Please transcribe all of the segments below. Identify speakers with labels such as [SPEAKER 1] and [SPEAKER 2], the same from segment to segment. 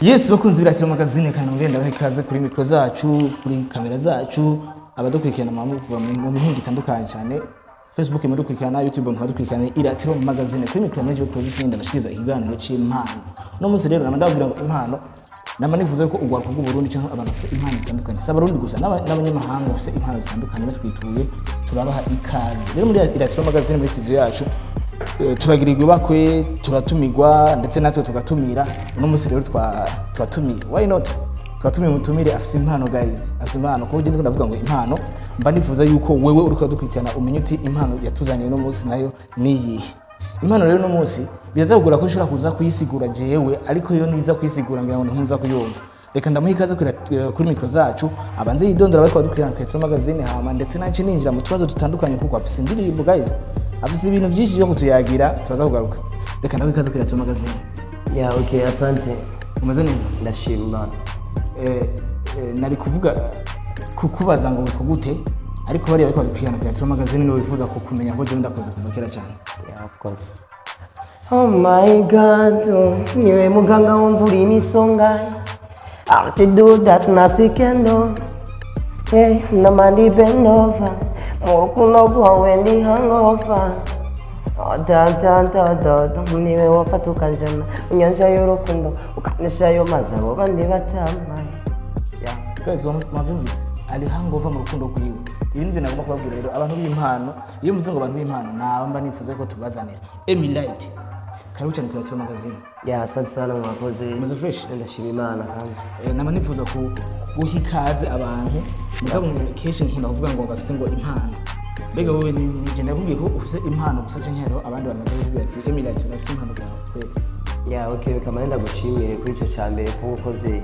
[SPEAKER 1] Yes, bakunzi b'Iratiro Magazine, kandi ngenda ndabaha ikaze kuri mikro zacu, kuri kamera zacu, abadukurikirana muva mu mihingo itandukanye cyane. Facebook mudukurikirana, YouTube mukadukurikirana, Iratiro Magazine. Kuri mikro muri producer, ndabashikiriza ikiganiro cy'impano. No munsi rero nama ndababwira ngo impano, nama nifuza ko urwaruka rw'u Burundi cyangwa abantu bafite impano zitandukanye, si Abarundi gusa, n'abanyamahanga bafite impano zitandukanye batwituye, turabaha ikaze. Rero muri Iratiro Magazine, muri studio yacu, turagirirwa ibakwe, turatumirwa, ndetse natwe tugatumira. Uno munsi rero twatumiye, why not, twatumiye umutumire afise impano. Guys, afise impano, kuko ndiko ndavuga ngo impano, mba nifuza yuko wewe uriko uradukurikirana umenye uti impano yatuzaniye uno munsi nayo niyihe. Impano rero uno munsi biraza kugora ko nshobora kuza kuyisigura jewe, ariko iyo niza kuyisigura ngira ngo ntimuza kuyumva. Reka ndamuha ikaze kuri mikro zacu, abanze yidondora bariko badukurikirana kuri Iratiro Magazine, hama ndetse nanje ninjira mu tubazo dutandukanye, kuko afise indirimbo. Guys, afise ibintu byinshi byo kutuyagira, turaza kugaruka. Reka ndamuha ikaze kuri Iratiro Magazine.
[SPEAKER 2] Yeah, okay, asante.
[SPEAKER 1] Umeze neza?
[SPEAKER 2] Ndashima Imana.
[SPEAKER 1] Nari kuvuga kukubaza ngo witwa gute, ariko bariya bariko badukurikirana kuri Iratiro Magazine nibo bifuza kukumenya, ko jewe ndakoze kuva kera cyane.
[SPEAKER 2] Yeah, of course. Oh my God, oh, niwe muganga wumvura imisonga. I can do that nothing can do. Hey, namandi bend over. Mu rukundo rwawe ndi hangover. Oh, da da da da da, niwe wafata ukanjana mu nyanja y'urukundo, ukanishayo maze abo bandi batamaye. Yeah.
[SPEAKER 1] Guys, mwavyumvise, ari hangover mu rukundo rwiwe. Ibi nivyo nagomba kubabwira. Rero abantu b'impano, iyo muvuze ngo abantu b'impano, naba mba nifuza ko tubazanira. Emilight, karibu cyane kuri Iratiro Magazine.
[SPEAKER 2] Yeah, asante sana, mwakoze.
[SPEAKER 1] Umeze fresh?
[SPEAKER 2] Ndashima Imana kandi.
[SPEAKER 1] Nama nifuza guha ikaze abantu, mugabo kenshi nkunda kuvuga ngo bafise ngo impano. Mbega wowe nije ndakubwiye ko ufise impano gusa, canke hariho abandi bantu baza kukubwira ati "Emilight, urafise impano bwawe kweli"?
[SPEAKER 2] Yeah, okay, bikamara ndagushimire kuri ico ca mbere, kuba ukoze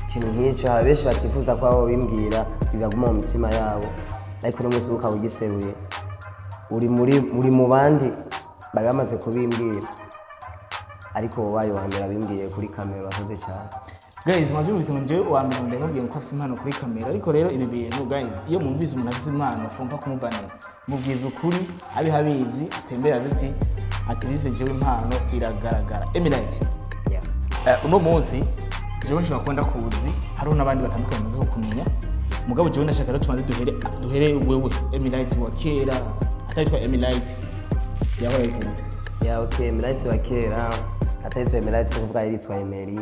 [SPEAKER 2] ikintu nk'ico. Hari benshi batifuza ko abo bimbwira bibaguma mu mitima yabo, ariko uno munsi ukaba ugiseruye, uri mu bandi bari bamaze kubimbwira, ariko wabaye uwa mbere abimbwiye kuri kamera. Urakoze cyane.
[SPEAKER 1] Guys, mwabyumvise ngo njyewe uwa mbere ndamubwiye ko afise impano kuri kamera. Ariko rero ibi bintu, guys, iyo mwumvise umuntu afise impano, fumpa kumubanira, mubwiza ukuri, abiha abizi, atembera azi ati at least jewe impano iragaragara. Emilight, uno munsi jewe nshobora kuba ndakuzi, hariho n'abandi batandukanye bamaze kukumenya, mugabo jewe ndashaka rero tubanze duhere wewe Emilight wa kera, atari Emilight yahora yitwa gute?
[SPEAKER 2] Yeah, okay, Emirates wa kera atari Emirates, kuvuga yitwa Emery,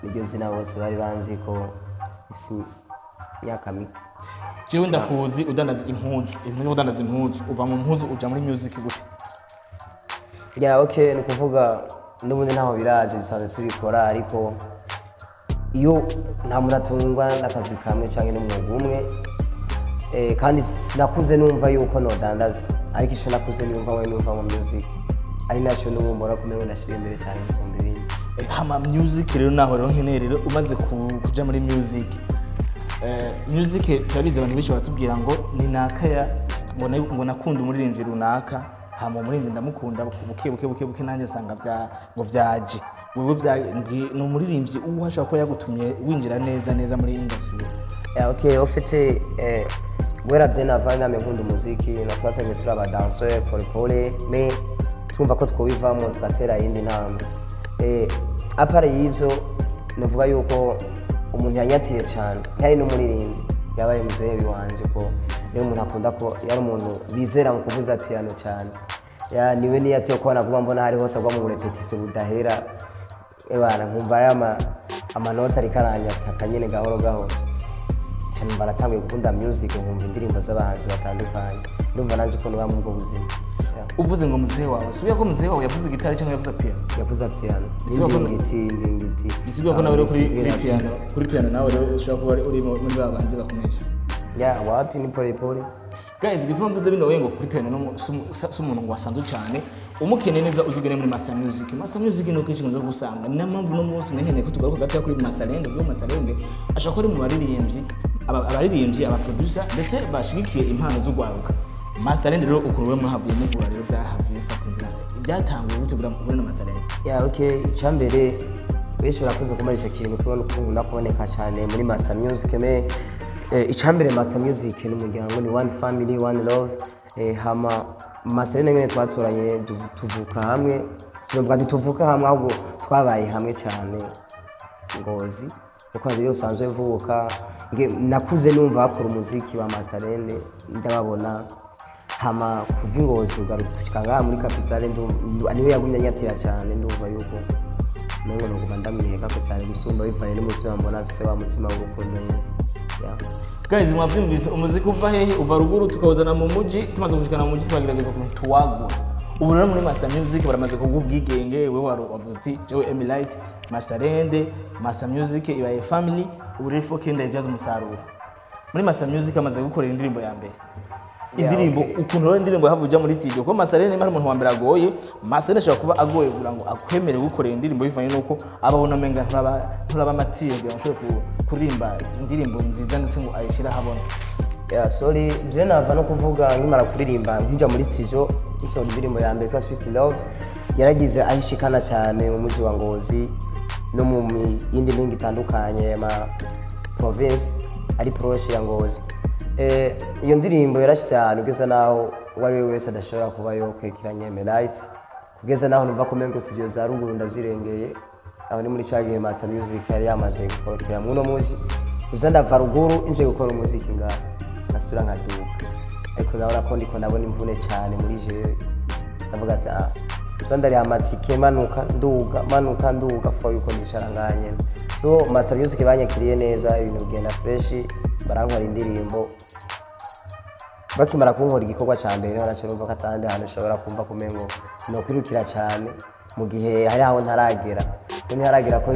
[SPEAKER 2] niryo zina bose bari banzi ko ufise imyaka mike.
[SPEAKER 1] Jewe ndakuzi udandaza impuzu, ibintu byo kudandaza impuzu. Uva mu mpuzu uja muri music gute?
[SPEAKER 2] Yeah, okay, ni kuvuga n'ubundi ntaho biraje, dusanzwe tubikora, ariko iyo nta muntu atungwa n'akazi kamwe canke n'umwuga umwe. Kandi sinakuze numva yuko nodandaza, ariko ico nakuze numva we numva mu music, ari naco n'ubu mbona ko umengo ndashira imbere cyane gusumba ibindi.
[SPEAKER 1] Hama music rero, naho rero nkeneye rero umaze kuja muri music, music turabizi, abantu benshi baratubwira ngo ni nakaya ngo nakunda umuririmbyi runaka, hama umuririmbyi ndamukunda buke buke buke buke, nanjye nsanga vya ngo vyaje. Wewe vya ni umuririmbyi uwo ashobora kuba yagutumye winjira neza neza muri industry?
[SPEAKER 2] Yeah, okay, ufite guhera bien avant namye nkunda umuziki, na twatangiye turi aba danseur pole pole, mais twumva ko twobivamo tugatera iyindi ntambwe. À part y'ivyo, novuga yuko umuntu yanyatiye cyane ntiyari n'umuririmbyi, yabaye muzehe wanje, ko yari umuntu akunda, ko yari umuntu bizera mu kuvuza piano cyane. Ya, niwe niyatiye ko naguma mbona hari hose agwa mu répétition budahera. Ebana nkumva aya amanota ariko aranyataka nyine gahoro gahoro cyane, numva natanguye gukunda music, nkumva indirimbo z'abahanzi batandukanye, ndumva nanjye ukuntu baba muri ubwo buzima. Yeah.
[SPEAKER 1] Uvuze ngo muzehe wawe, subira ko muzehe wawe yavuze gitari cyangwa yavuze piano?
[SPEAKER 2] Yavuze piano.
[SPEAKER 1] Bisigura ko
[SPEAKER 2] n'indingiti, indingiti.
[SPEAKER 1] Bisigura ko nawe rero kuri piano nawe rero ushobora kuba uri muri ba bandi bakomeye cyane.
[SPEAKER 2] Ya, wapi, ni pole pole.
[SPEAKER 1] Guys, igituma mvuze bino ngo kuri piano no si umuntu ngo wasanzwe cyane, umukeneye neza uzugene muri Master Music. Master Music ni kenshi nkunze gusanga, niyo mpamvu no munsi nkeneye ko tugaruka gatoya kuri Master Land, kuko Master Land ashobora kuba ari mu baririmbyi, abaririmbyi, aba producer, ndetse bashigikiye impano z'ugwaruka. Master Land rero, ukuntu we mwahavuye mugura rero, byahavuye bifata inzira, byatanguye gute kugira ngo uhure na Master Land?
[SPEAKER 2] Yeah, okay, icambere, benshi barakunze kumara ico kintu, kubona ukuntu nkunda kuboneka cyane muri Master Music, mais icambere, Master Music ni umuryango, ni one family, one love. Hama Master nyene twatoranye, tuvuka hamwe, sinovuga ntituvuka hamwe, ahubwo twabaye hamwe cyane. Ngozi, kuko hariyo usanzwe mvuka. Nakuze numva bakora umuziki wa Masterland, ndababona. Hama kuva i Ngozi kugaruka gushika ngaha muri capitale, niwe yagumye anyatira cyane. Ndumva yuko nengo noguma ndamwihekako cyane gusumba, bivanye n'umutima mbona afise, wa mutima w'urukundo nyene. Yeah.
[SPEAKER 1] Guys, mwavyumvise, umuziki uva hehe? Uva ruguru tukawuzana mu muji. Tumaze gushikana mu muji, tukagerageza ukuntu tuwagura. Ubu rero muri Master Music baramaze kuguha ubwigenge. Wewe wavuze uti jewe Emilite Masterende, Master Music ibaye family. Ubu rero faut ndayivyaza umusaruro. Muri Master Music amaze gukorera indirimbo ya mbere, indirimbo ukuntu rero indirimbo yahavuye ujya muri studio, kuko Masterende niba ari umuntu wa mbere agoye, Masterende ashobora kuba agoye kugira ngo akwemere gukorera indirimbo, bivanye n'uko aba abona umenga nturaba mature kugira ngo ushobore kuririmba indirimbo nziza, ndetse ngo ayishyire ahabona.
[SPEAKER 2] Yeah, sorry, je nava no kuvuga nkimara kuririmba, nkinja muri studio nsohora indirimbo ya mbere yitwa Sweet Love, yaragize aho ishikana cyane mu mujyi wa Ngozi no mu yindi mihingo itandukanye, ma province ari proche ya Ngozi. Iyo ndirimbo yarashitse ahantu kugeza naho uwo ari we wese adashobora kuba yokwekiranye Light, kugeza naho numva ko mengo studio za ruguru ndazirengeye. Aho ni muri ca gihe Master Music yari yamaze gukorokera muno muji. Uza ndava ruguru nje gukora umuziki ngaha, nasubira nkaduka, ariko ndabona ko ndiko ndabona imvune cyane muri jewe. Ndavuga ati ah, uza ndariha amatike, manuka nduga, manuka nduga, faut yuko nicara ngaha nyene. So Master Music banyakiriye neza, ibintu bigenda fresh, barankora indirimbo. Bakimara kunkora igikorwa ca mbere, niho naco numva ko atahandi hantu ushobora kumva kumengo nokwirukira cyane, mu gihe hari aho ntaragera, ko ntiharagera ko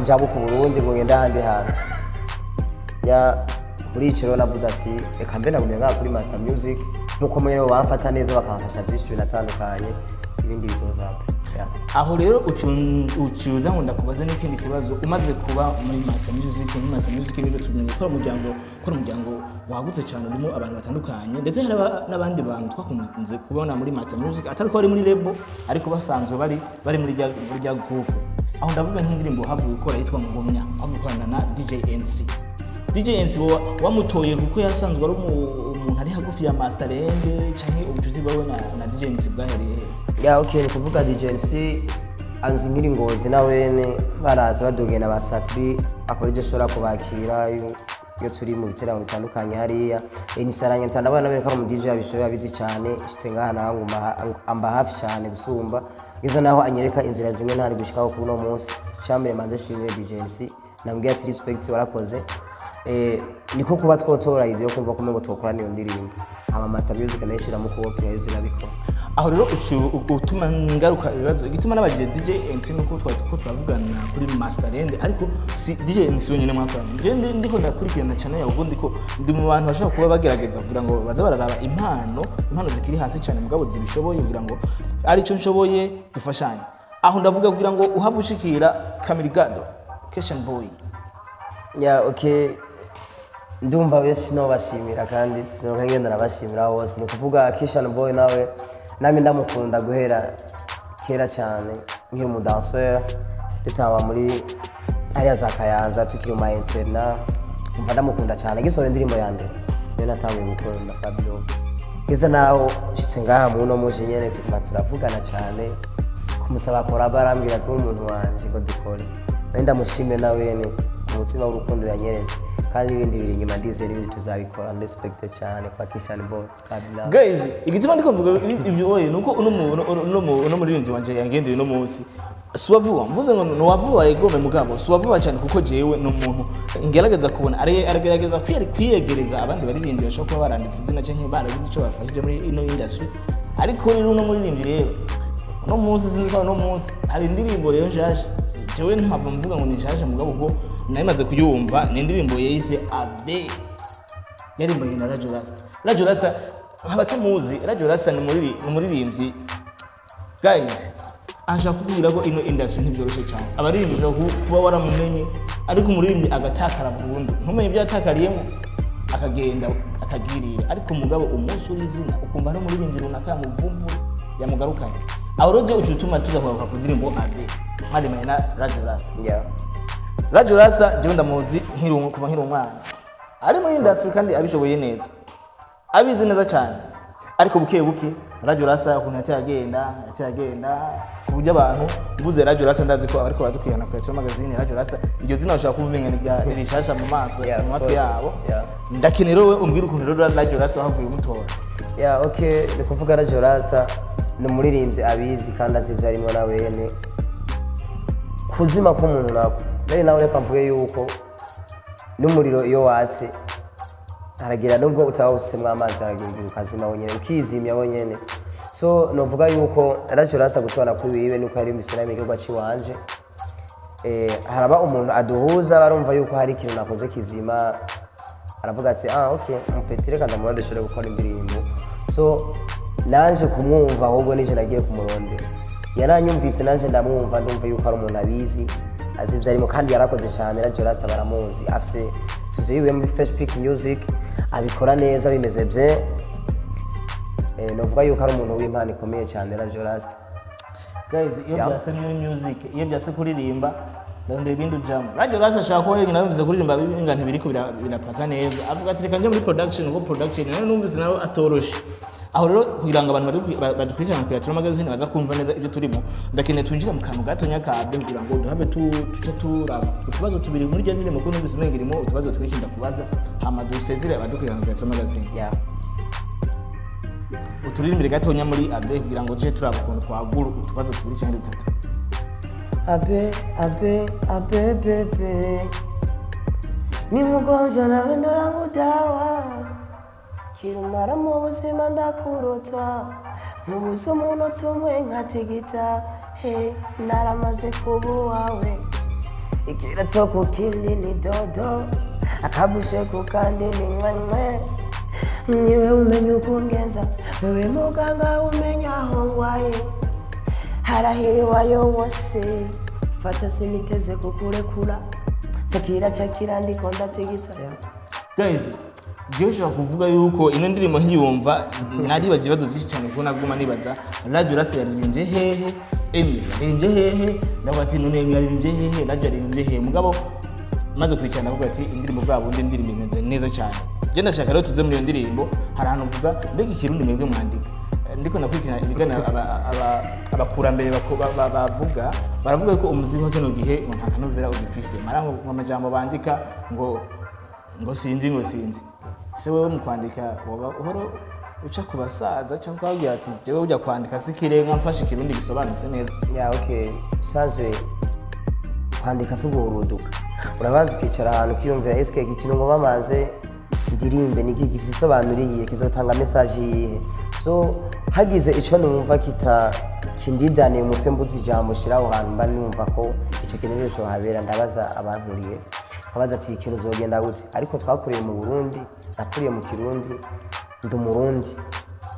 [SPEAKER 2] njabuka Burundi ngo ngende ahandi hantu. Ya, muri ico rero navuze ati reka mbe nagumye ngaha kuri Master Music, nkuko mwene bamfata neza, bakamfasha byinshi binatandukanye, ibindi bizoza. Yeah.
[SPEAKER 1] Aho rero ucuza ngo ndakubaze n'ikindi kibazo. Umaze kuba muri Master Music, muri Master Music rero tumenye ko ari umuryango, ko ari umuryango wagutse cyane, urimo abantu batandukanye, ndetse hari n'abandi bantu twakunze kubona muri Master Music atari ko bari muri label, ariko basanzwe bari muri rya group. Aho ndavuga nk'indirimbo havuye gukora yitwa Ngomya, aho gukorana na DJ NC. DJ NC wamutoye kuko yasanzwe ari umuntu ari hagufi ya Masterland, canke ubucuti bwawe na DJ NC bwahereye he?
[SPEAKER 2] Ya, okay, ni kuvuga DJ NC anzi nkiri Ngozi, na wene baraza badugena ba Satbi, akora ibyo ashobora kubakira iyo turi mu biteramo bitandukanye hariya. Nisaranye ndabona bereka ko mu DJ abishoboye, abizi cyane. Nshitse ngaha naho nguma amba hafi cyane gusumba, ngize naho anyereka inzira zimwe ntari gushikaho kuri uno munsi. Cyambere manze shimire DJ NC, namubwiye ati respect, warakoze. Niko kuba twotora idée yo kumva ko ngo twokora niyo ndirimbo, ama Master Music nayo ishira mu kuboko yaheze irabikora.
[SPEAKER 1] Aho rero utuma ngaruka ibibazo. Igituma nabajije DJ NC nuko twari ko turavugana kuri Masterland, ariko si DJ NC wenyine mwakorana. Je ndiko ndakurikirana cyane yawe, ubwo ndiko ndi mu bantu bashobora kuba bagerageza kugira ngo baze bararaba impano zikiri hasi cyane mugabo zibishoboye, kugira ngo arico nshoboye dufashanye. Aho ndavuga kugira ngo uhave ushikira Kamirigado Keshan Boy.
[SPEAKER 2] Ya, okay, ndumva benshi no bashimira, kandi sinonka ngenda nabashimira bose. Ni ukuvuga Kishan Boy nawe nami ndamukunda guhera kera cyane, nkiri umudanseur, ndetse haba muri hariya za Kayanza tukiri mu ma internat. Umva, ndamukunda cyane. Gisohora indirimbo ya mbere niyo natanguye gukora na Fabio, kugeza naho nshitse ngaha muno muje nyene, tuguma turavugana cyane. Kumusaba collabo, arambwira ati umuntu wanje ngo dukore. Nawe ndamushime, nawe ni umutima w'urukundo yanyeretse, kandi n'ibindi biri inyuma, ndizera n'ibindi tuzabikora. Respect cyane kwa Kishan Boy Kabila.
[SPEAKER 1] Guys, igituma ndiko mvuga ibyo oye nuko uno muririmbyi wanje yangendeye uno munsi suwa vuba. Mvuze ngo ni uwavuba, egome, mugabo suwa vuba cyane, kuko jewe ni umuntu ngerageza kubona aragerageza kwiyegereza abandi baririmbyi bashobora kuba baranditse izina canke baragize ico bafashije muri ino industry. Ariko rero uno muririmbyi rero uno munsi, sinzi ko uno munsi hari indirimbo rero nshasha. Jewe mpava mvuga ngo ni nshasha, mugabo kuko nari kuyumva, ni indirimbo yayise Abe, yarimbanye na Rajo Rasta. Rajo Rasta abatamuzi, Rajo Rasta ni umuririmbyi. Guys, ashaka kukubwira ko ino industry ntibyoroshe cyane. Abaririmbyi ushobora kuba waramumenye, ariko umuririmbyi agatakara burundu, ntumenye ibyo yatakariyemo, akagenda akagirira. Ariko mugabo umunsi w'izina ukumva ari umuririmbyi runaka yamuvumbura, yamugarukanye. Aho rero uca utuma tuza kugaruka ku ndirimbo Abe mwarimanye na Rajo Rasta.
[SPEAKER 2] Yeah.
[SPEAKER 1] Rajo Rasta jewe ndamuzi kuva nkiri umwana, ari muri industry kandi abishoboye neza, abizi neza cyane. Ariko buke buke Radio Rasa ukuntu yateye agenda ku buryo abantu, mvuze Radio Rasa, ndazi ko abariko baradukurikirana ku Iratiro Magazine, Radio Rasa iryo zina bashobora kuba umenga ni rishasha mu maso, mu matwi yabo. Ndakenera wowe umbwire ukuntu rero Radio Rasa wahavuye umutora.
[SPEAKER 2] Yeah, okay, ni kuvuga Radio Rasta ni umuririmbyi abizi kandi azi ibyo arimo na wene kuzima k'umuntu nako mbere nawe. Reka mvuge yuko n'umuriro iyo watse haragira nubwo utawusemwo amazi, haragira igihe ukazima wenyene, ukizimya wenyene. So novuga yuko Radio Rasta gutwara kuri wiwe nuko yari imisiramu igikorwa ciwanje. Haraba umuntu aduhuza, barumva yuko hari ikintu nakoze kizima, aravuga ati: "Ah, okay, mupeti, reka ndamuha dushobore gukora indirimbo." So nanje kumwumva, ahubwo nije nagiye kumurondera, yaranyumvise nanje ndamwumva, ndumva yuko ari umuntu abizi, azi ibyo arimo kandi yarakoze cyane. Radio Rasta baramuzi, afise tuzi yiwe muri Fresh Pick Music, abikora neza, bimeze bien. Novuga yuko ari umuntu w'impano ikomeye cyane, Radio Rasta.
[SPEAKER 1] Guys, iyo byase muri music, iyo byase kuririmba, ndondera ibindi ujamo. Radio Rasa ashaka kuba yonyine bivuze kuririmba binga ntibiriko birapasa neza, avuga ati: "Reka nje muri production," kuko production nayo numvise nawe atoroshe. Aho rero kugira ngo abantu badukurikirana ku Iratiro Magazine baza kumva neza ibyo turimo, ndakeneye twinjire mu kantu gatonya kabyo kugira ngo duhave tuce turaba utubazo tubiri muri iryo ndirimbo, kuko numvise umenga irimo utubazo twinshi ndakubaza, hama dusezere abadukurikirana ku Iratiro Magazine. Uturirimbire gatonya muri abe kugira ngo tuje turaba ukuntu twagura utubazo tubiri cyangwa dutatu.
[SPEAKER 2] Abe, abe, abe, bebe, ni mgonjwa nawe ndo yangu dawa, kirumara mu buzima ndakurota, nkubuze umunota umwe nkatigita. He naramaze kuba uwawe, ikirato ku kindi ni dodo, akabushe ku kandi ni nkwenkwe. Niwe umenya uko ungenza, wewe muganga umenya aho ngwaye, harahiriwayo wose. Fata, siniteze kukurekura, cakira cakira, ndiko ndatigita.
[SPEAKER 1] Guys, jewe nshobora kuvuga yuko ino ndirimbo nkiyumva naribaza ibibazo byinshi cyane, kuko naguma nibaza: Radio Rasta yaririmbye hehe? Emi yaririmbye hehe? Ndavuga ati: "None Emi yaririmbye hehe? Radio yaririmbye hehe?" Mugabo maze kwicara ndavuga ati: "Indirimbo bwa bundi, indirimbo imeze neza cyane." Je ndashaka rero tuze muri iyo ndirimbo. Hari ahantu uvuga: "Mbega ikirundi mwebwe mwandika?" Ndiko ndakurikirana ibiganiro abakurambere bavuga, baravuga ko umuziki wa kino gihe ngo nta kanovera ugifise, mara ngo amajambo bandika ngo sinzi, ngo sinzi. Se wewe mu kwandika woba uhora uca ku basaza cyangwa ukababwira ati: "Jewe ujya kwandika si ikirenga, mfashe ikirundi gisobanutse neza"?
[SPEAKER 2] Yeah, okay, usanzwe kwandika si uguhuruduka, urabanza ukicara ahantu ukiyumvira: eske iki kintu ngo bamaze ndirimbe ni iki, gifite isobanuro iyihe, kizotanga message iyihe? So hagize ico numva kita kindidaniye umutwe, mbuze ijambo shira aho hantu, mba numva ko ico kintu nico cohabera, ndabaza abankuriye, nkabaza ati: "Ikintu vyogenda gute?" Ariko twakuriye mu Burundi, nakuriye mu Kirundi, ndi Umurundi.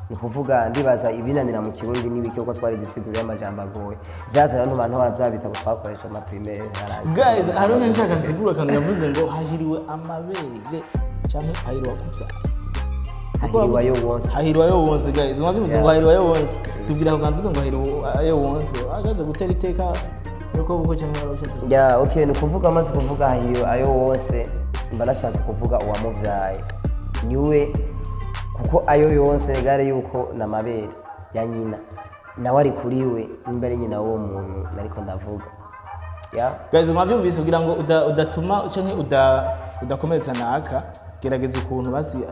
[SPEAKER 2] Ni ukuvuga ndibaza ibinanira mu Kirundi n'ibiki, kuko twari gisiguro y'amajambo agoye vyazana n'abantu bara bya bitabo twakoresha mu primaire.
[SPEAKER 1] Guys, hariho nshaka nsigura akantu yavuze ngo hahiriwe amabere canke hahiriwe kuvyara.
[SPEAKER 2] Hahiriwayo wonse.
[SPEAKER 1] Hahiriwe wonse. Guys, mwabivuze ngo hahiriwe wonse, tubwira ako kantu uvuze ngo hahiriwe wonse, ashatse gutera iteka yuko buko canke warashatse?
[SPEAKER 2] Yeah, okay, ni ukuvuga amaze kuvuga hahiriwe ayo wose, mba nashatse kuvuga uwamuvyaye niwe, kuko ayo yonse gare yuko namabere ya nyina nawe ari kuri we, nimba ari nyina w'uwo muntu nariko ndavuga ya.
[SPEAKER 1] Guys, mwabyumvise, kugira ngo udatuma canke udakomeretsa naka, gerageza ukuntu basi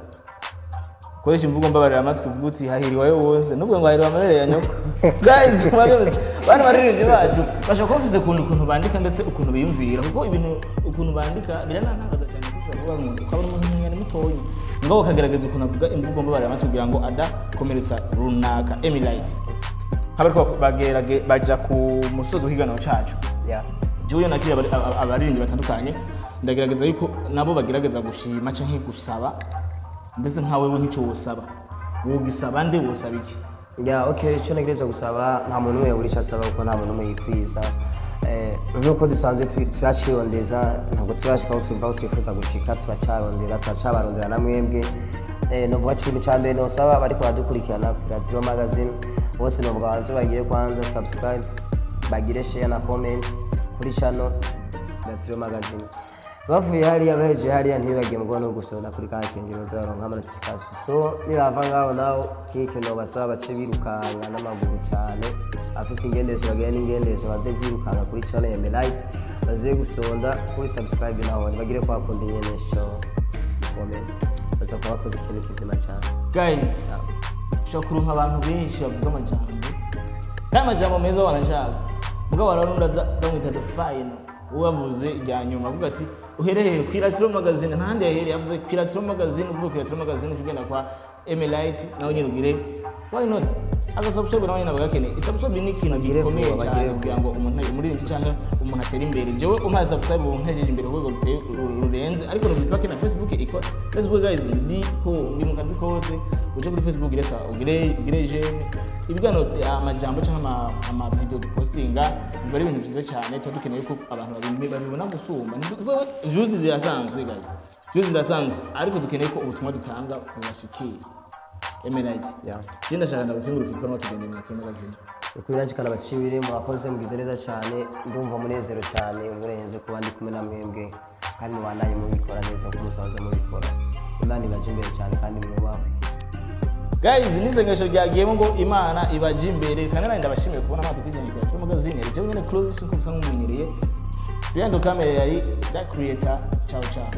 [SPEAKER 1] koresha imvugo mbabarira amatwi, uvuga uti: "Hahiriwe ayo wose," nuvuga ngo hahiriwe amabere ya nyoko. Guys, mwabyumvise, bana baririmbyi bacu bashobora kuba bafise ukuntu bandika ndetse ukuntu biyumvira, kuko ibintu ukuntu bandika biranantangaza cyane, kuko ushobora kuba umuntu ukabona umuntu umwanya mutoyi ngo ukagerageza ukuntu avuga imvugo mbabarira amatwi kugira ngo adakomeretsa runaka. Emilite, nk'abariko bagerage baja ku musozi w'ikiganiro cacu, jewe iyo nakiriye abaririmbyi batandukanye, ndagerageza yuko nabo bagerageza gushima canke gusaba. Mbese nka wewe, nk'ico wosaba, wogisaba nde? Wosaba iki?
[SPEAKER 2] Yeah, okay, icyo ntegerezwa gusaba, nta muntu umwe yabura icyo asaba, kuko nta muntu umwe yikwiza. Nk'uko dusanzwe turacirondeza, ntabwo turashika aho twumva aho twifuza gushika, turacarondera, turacabarondera na mwebwe. Novuga ikintu cya mbere nosaba bariko baradukurikirana kuri Radio Magazine bose, novuga banze bagire kwanza subscribe, bagire share na comment kuri channel Radio Magazine. Bavuye hariya, bahejeje hariya, ntibibagiye mugo no gusonda kuri ka kengero, baronka ama notification. So nibava ngaho naho kike nobasaba bace birukanka n'amaguru cyane, afise ingendesho bagende n'ingendesho, baze kwirukanga kuri channel ya Melight, baze gusonda kuri subscribe, naho bagire kwa kundi nyene show comment, baza kuba bakoze ikintu kizima cyane.
[SPEAKER 1] Guys, ushobora kuronka abantu benshi bavuga amajambo kandi amajambo meza wanashaka, mugabo wararunda aza bamwita the final, uwavuze irya nyuma avuga ati uhereye ku Iratiro Magazine, ntahandi yahereye, avuze ku Iratiro Magazine. Uvuye ku Iratiro Magazine uca ugenda kwa Emelite, nawe nyine ugire why not agasubscribe, nawe nyine abagakeneye. Isubscribe ni ikintu
[SPEAKER 2] Bagire
[SPEAKER 1] gikomeye
[SPEAKER 2] vuba,
[SPEAKER 1] cyane
[SPEAKER 2] bagire vuba.
[SPEAKER 1] kugira ngo umuntu umuririmbyi cyangwa umuntu atere imbere. Jewe umpaye subscribe ubu ntejeje imbere urwego rurenze, ariko nubipake na Facebook ikora. Facebook guys, ndiho, ndi mu kazi kose. Uje kuri Facebook, reka ugire j'aime ibiganiro, amajambo cyangwa ama video dupostinga, biba ari ibintu byiza cyane. Tuba dukeneye ko abantu babibona gusumba. Views zirasanzwe guys, views zirasanzwe, ariko dukeneye ko ubutumwa dutanga bubashikiye. Emerald, je ndashaka ndagukenguruka kuko tugendeye mu Iratiro Magazine.
[SPEAKER 2] Ukuri nanjye kanabashimire, mwakoze, mugize neza cyane. Ndumva umunezero cyane umurenze kuba ndi kumwe na mwebwe, kandi mubandanye mubikora neza uko musanzwe mubikora. Imana ibaje imbere cyane kandi mwubahwe.
[SPEAKER 1] Guys, n'isengesho ryagiyemo ngo Imana ibaje imbere. Kandi nanjye ndabashimiye kubona amazi kwijyanye ku Iratiro Magazine. Jewe nyene Clovis, nkuko musanzwe mumenyereye, behind the camera yari the creator. Ciao ciao.